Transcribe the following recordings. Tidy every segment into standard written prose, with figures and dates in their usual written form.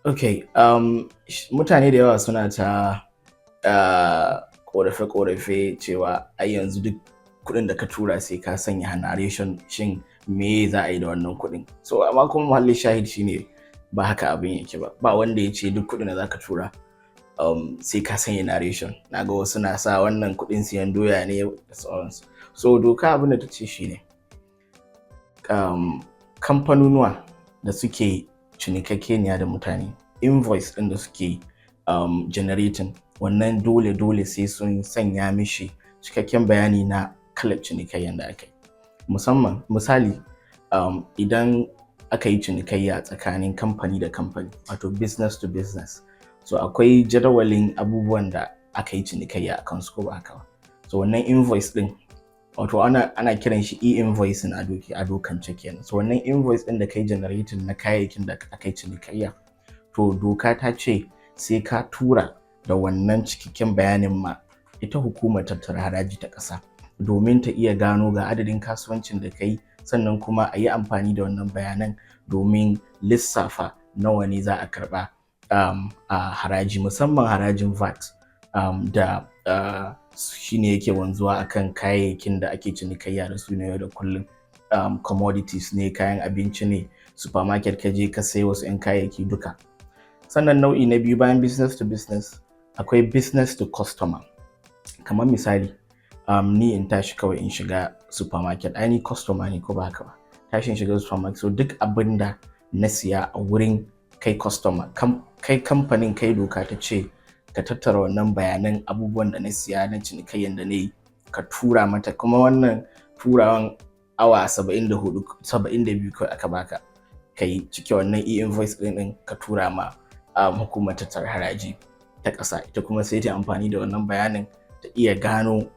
Okay, mutane da yawa suna ta ƙorafe-ƙorafe cewa ai yanzu duk kuɗin da ka tura sai ka sanya narration, shin me za a yi da wannan kuɗin? So amma kuma muhallin shahid shine ba haka abin yake ba. Ba wanda ya ce duk kuɗin da za ka tura sai ka sanya narration. Na ga wasu na sa wannan kuɗin siyan doya ne da sauransu. So doka abin da ta ce shine kamfanonuwa da suke cinikakeniya da mutane, invoice ɗin da suke generating, wannan dole dole sai sun sanya mishi cikakken bayani na kalar cinikayyan da aka yi. Musamman misali, idan aka yi cinikayya tsakanin kamfani da kamfani, wato business to business, so akwai jadawalin abubuwan da aka yi cinikayya a kansu, ko ba haka ba? So wannan invoice ɗin, wato ana kiran shi e-invoicing a dokance kenan. So wannan invoice ɗin da kai generating na kayayyakin da aka yi cinikayya, to doka ta ce sai ka tura da wannan cikakken bayanin ma ita hukumar tattara haraji ta ƙasa, domin ta iya gano ga adadin kasuwancin da kai, sannan kuma a yi amfani da wannan bayanan domin lissafa nawa ne za a karɓa a haraji, musamman harajin VAT da shine yake wanzuwa akan kayayyakin da ake cinikayya da su na yau da kullum. Commodities ne, kayan abinci ne, supermarket ka je ka sai wasu 'yan kayayyaki duka. Sannan nau'i na biyu bayan business to business, akwai business to customer. Kamar misali, ni in tashi kawai in shiga supermarket, ai ni customer ne, ko ba haka ba? Tashi in shiga supermarket, so duk abin da na siya a wurin kai customer, kai kamfanin, kai doka ta ce ka tattara wannan bayanan abubuwan da na siya na cinikayyan da na yi, ka tura mata. Kuma wannan turawan awa 74, 72 kawai aka baka ka yi cike wannan e-invoice ɗin ka tura ma hukumar tattara haraji ta ƙasa. Ita kuma sai ta amfani da wannan bayanin ta iya gano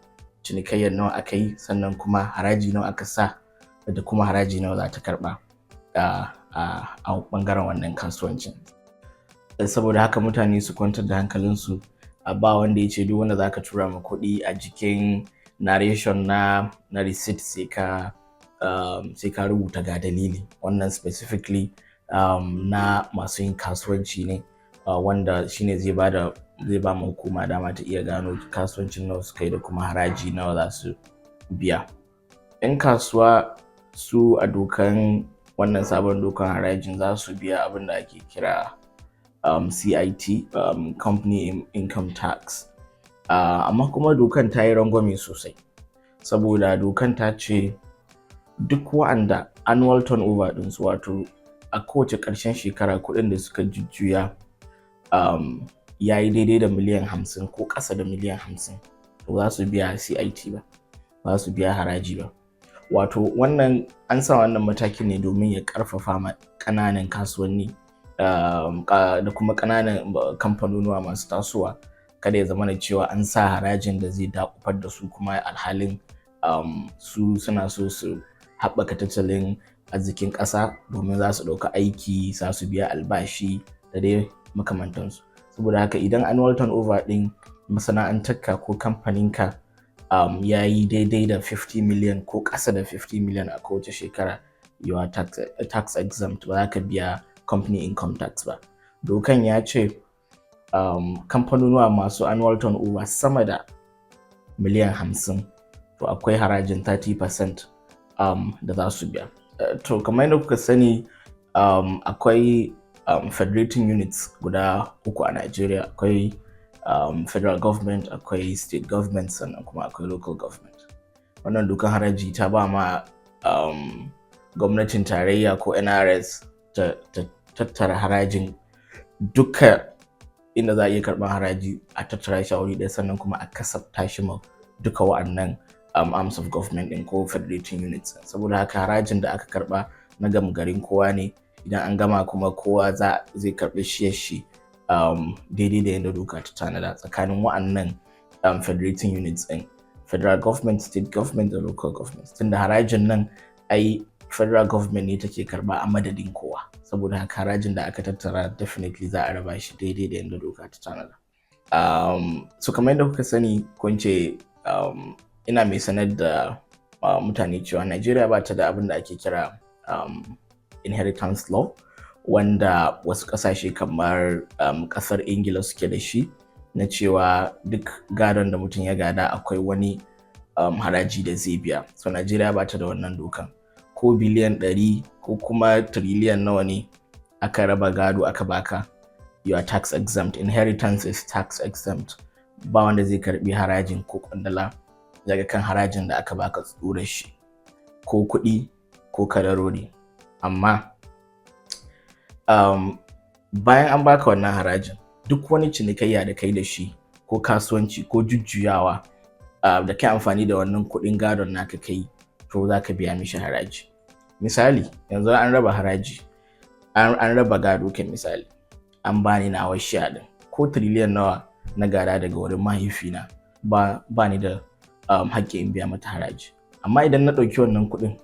cinikayyar nawa aka yi, sannan kuma haraji nawa aka sa, da kuma haraji nawa za ta karɓa a ɓangaren wannan kasuwancin. Saboda haka mutane su kwantar da hankalinsu, ba wanda ya ce duk wanda za ka tura ma kuɗi a jikin narration na receipt sai ka rubuta ga dalili. Wannan specifically na masu yin kasuwanci ne, wanda shine zai ba ma hukuma dama ta iya gano kasuwancin nawa suka yi da kuma haraji nawa za su biya. 'Yan kasuwa su a dokan wannan sabon dokan harajin za su biya abin da ake kira CIT, Company Income Tax. Amma kuma dokan ta yi rangwame sosai, saboda dokan ta ce duk wa'anda annual turnover ɗinsu, wato a kowace ƙarshen shekara kuɗin da suka jujjuya, ya yi daidai da miliyan 50 ko ƙasa da miliyan 50, to za su biya CIT ba, ba su biya haraji ba. Wato wannan an sa wannan matakin ne domin ya ƙarfafa ma ƙananan kasuwanni da kuma ƙananan kamfanonuwa masu tasowa, kada ya zamana cewa an sa harajin da zai daƙufar da su, kuma alhalin su suna so su haɓaka tattalin arzikin ƙasa, domin za su ɗauka aiki, za su biya albashi da dai makamantansu. Saboda haka idan annual turnover ɗin masana'antarka ko kamfaninka ya yi daidai da 50 million ko ƙasa da 50 million a kowace shekara, you are tax exempt, ba za ka biya company income tax ba. Dokan ya ce kamfanonuwa masu annual turnover sama da miliyan 50, to akwai harajin 30% da za su biya. To kamar yadda kuka sani, akwai federating units guda uku a Nigeria. Akwai federal government, akwai state government, sannan kuma akwai local government. Wannan dokan haraji ta ba ma gwamnatin tarayya ko NRS ta tattara harajin duka inda za a iya karɓar haraji, a tattara shi a wuri ɗaya, sannan kuma a kasafta shi ma duka wa'annan arms of government ɗin ko federating units. Saboda haka harajin da aka karɓa na gama garin kowa ne. Idan an gama kuma, kowa zai karɓi shiyar shi daidai da yadda doka ta tanada tsakanin wa'annan federating units ɗin: federal government, state government da local government, tunda harajin nan ai federal government ne take karba a madadin kowa. Saboda haka harajin da aka tattara definitely za a raba shi daidai da yadda doka ta tanada. So kamar yadda kuka sani, kun ce ina mai sanar da mutane cewa Najeriya ba ta da abin da ake kira inheritance law. wanda wasu ƙasashe kamar ƙasar Ingila suke da shi, na cewa duk gadon da mutum ya gada akwai wani haraji da zai biya. So Najeriya ba ta da wannan dokan. Ko biliyan 100 ko kuma tiriliyan nawa ne aka raba gado aka baka, you are tax exempt. Inheritance is tax exempt. Ba wanda zai karbi harajin ko kwandala daga kan harajin da aka baka tsurar shi, ko kuɗi ko kadarori. Amma bayan an baka wannan harajin, duk wani cinikayya da kai da shi, ko kasuwanci ko jujjuyawa da kai amfani da wannan kuɗin gadon naka kai, to za ka biya mishi haraji. Misali, yanzu an raba haraji, an raba gado kai, misali an bani nawa share din, ko tiriliyan nawa na gada daga wurin mahaifina, ba ni da haƙƙi in biya mata haraji. Amma idan na ɗauki wannan kuɗin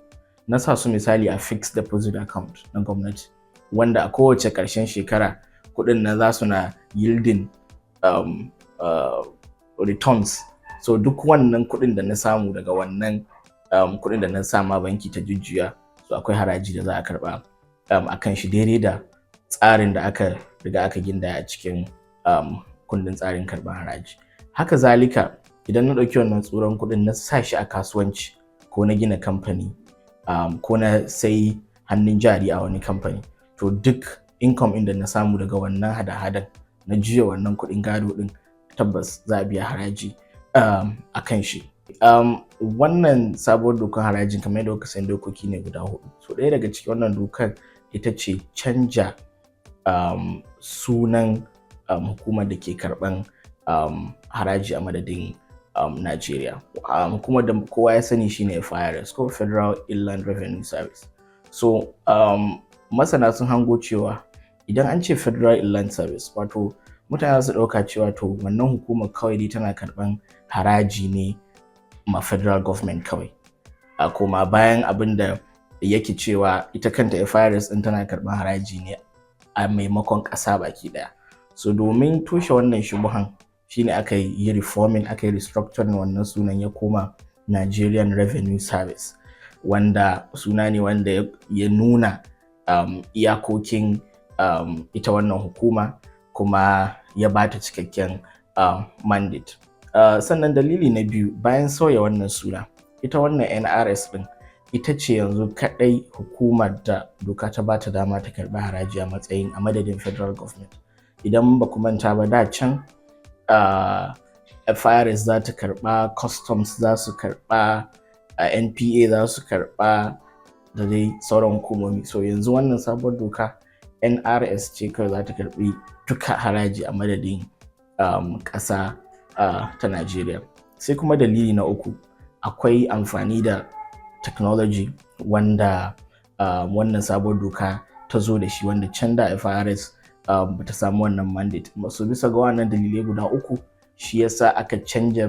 na sa su misali a fixed deposit account na gwamnati, wanda a kowace ƙarshen shekara kuɗin nan za su na yielding returns, so duk wannan kuɗin da na samu daga wannan kuɗin da na sama banki ta jujjuya, so akwai haraji da za a karɓa a kan shi daidai da tsarin da aka riga aka gindaya a cikin kundin tsarin karɓar haraji. Haka zalika, idan na ɗauki wannan tsuran kuɗin na sa shi a kasuwanci, ko na gina kamfani, ko na sai hannun jari a wani kamfani, to duk income ɗin da na samu daga wannan hada-hadan na juya wannan kuɗin gado ɗin, tabbas za a biya haraji a kan shi. Wannan sabuwar dokar harajin, kamar yadda kuka sani, dokoki ne guda hudu. So ɗaya daga cikin wannan dokar ita ce canja sunan hukumar da ke karɓan haraji a madadin Najeriya. Hukumar da kowa ya sani shine FIRS, ko Federal Inland Revenue Service. So masana sun hango cewa idan an ce Federal Inland Service, wato mutane su ɗauka cewa to wannan hukumar kawai dai tana karɓan haraji ne ma federal government kawai. A koma bayan abin da yake cewa ita kanta FIRS ɗin tana karɓan haraji ne a maimakon ƙasa baki ɗaya. So domin toshe wannan shubuhan shine aka yi reforming, aka yi restructuring wannan sunan ya koma Nigerian Revenue Service, wanda suna ne wanda ya nuna iyakokin ita wannan hukuma kuma ya bata cikakken mandate. Sannan dalili na biyu, bayan sauya wannan suna, ita wannan NRS ɗin ita ce yanzu kaɗai hukumar da doka ta bata dama ta karɓi haraji a matsayin a madadin federal government. Idan ba ku manta ba, da can FIRS za ta karɓa, customs za su karɓa, NPA za su karɓa, da dai sauran hukumomi. So yanzu wannan sabuwar doka, NRS ce kawai za ta karɓi duka haraji a madadin ƙasa ta Najeriya. Sai kuma dalili na uku, akwai amfani da technology wanda wannan sabuwar doka ta zo da shi, wanda can da FIRS bata samu wannan mandate. So bisa ga wannan dalilai guda uku shi yasa aka canja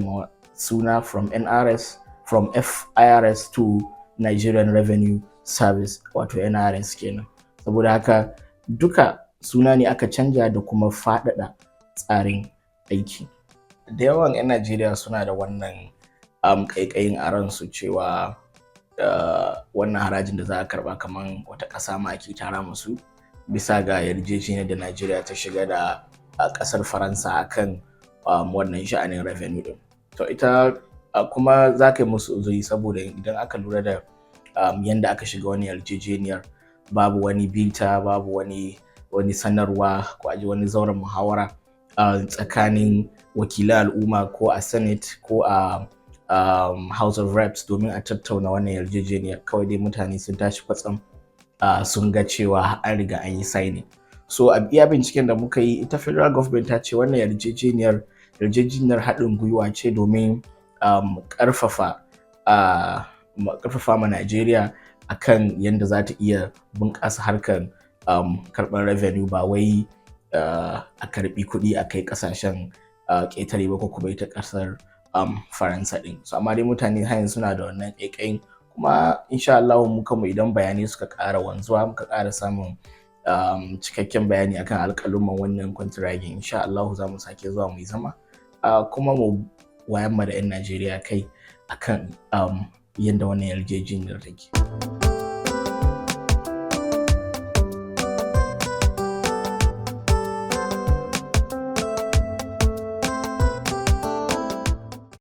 suna from NRS, from FIRS to Nigerian Revenue Service, wato NRS kenan. Saboda haka duka suna ne aka canja da kuma faɗaɗa tsarin aiki. Da yawan 'yan Najeriya suna da wannan ƙaiƙayin a ransu cewa wannan harajin da za a karɓa kaman wata ƙasa ma ake tara musu, bisa ga yarjejeniyar da Najeriya ta shiga da ƙasar Faransa akan wannan sha'anin revenue ɗin. To ita kuma za ka yi musu uzuri, saboda idan aka lura da yanda aka shiga wani yarjejeniyar, babu wani bita, babu wani sanarwa ko a ji wani zauren muhawara tsakanin wakilan al'umma ko a Senate ko a House of Reps domin a tattauna wannan yarjejeniyar. Kawai dai mutane sun tashi kwatsam sun ga cewa an riga an yi signing. So a iya binciken da muka yi, ita federal government ta ce wannan yarjejeniyar haɗin gwiwa ce domin ƙarfafa ma Najeriya akan yadda za ta iya bunƙasa harkar karɓar revenue, ba wai a karɓi kuɗi a kai ƙasashen ƙetare ba ko kuma ita ƙasar Faransa ɗin. So amma dai mutane har yanzu suna da wannan ƙaiƙayin, kuma insha Allah mu kanmu idan bayanai suka ƙara wanzuwa, muka ƙara samun cikakken bayani akan alƙaluman wannan kwantiragin, insha Allah za mu sake zuwa mu yi zama kuma mu wayar ma da 'yan Najeriya kai akan yadda wannan yarjejeniyar take.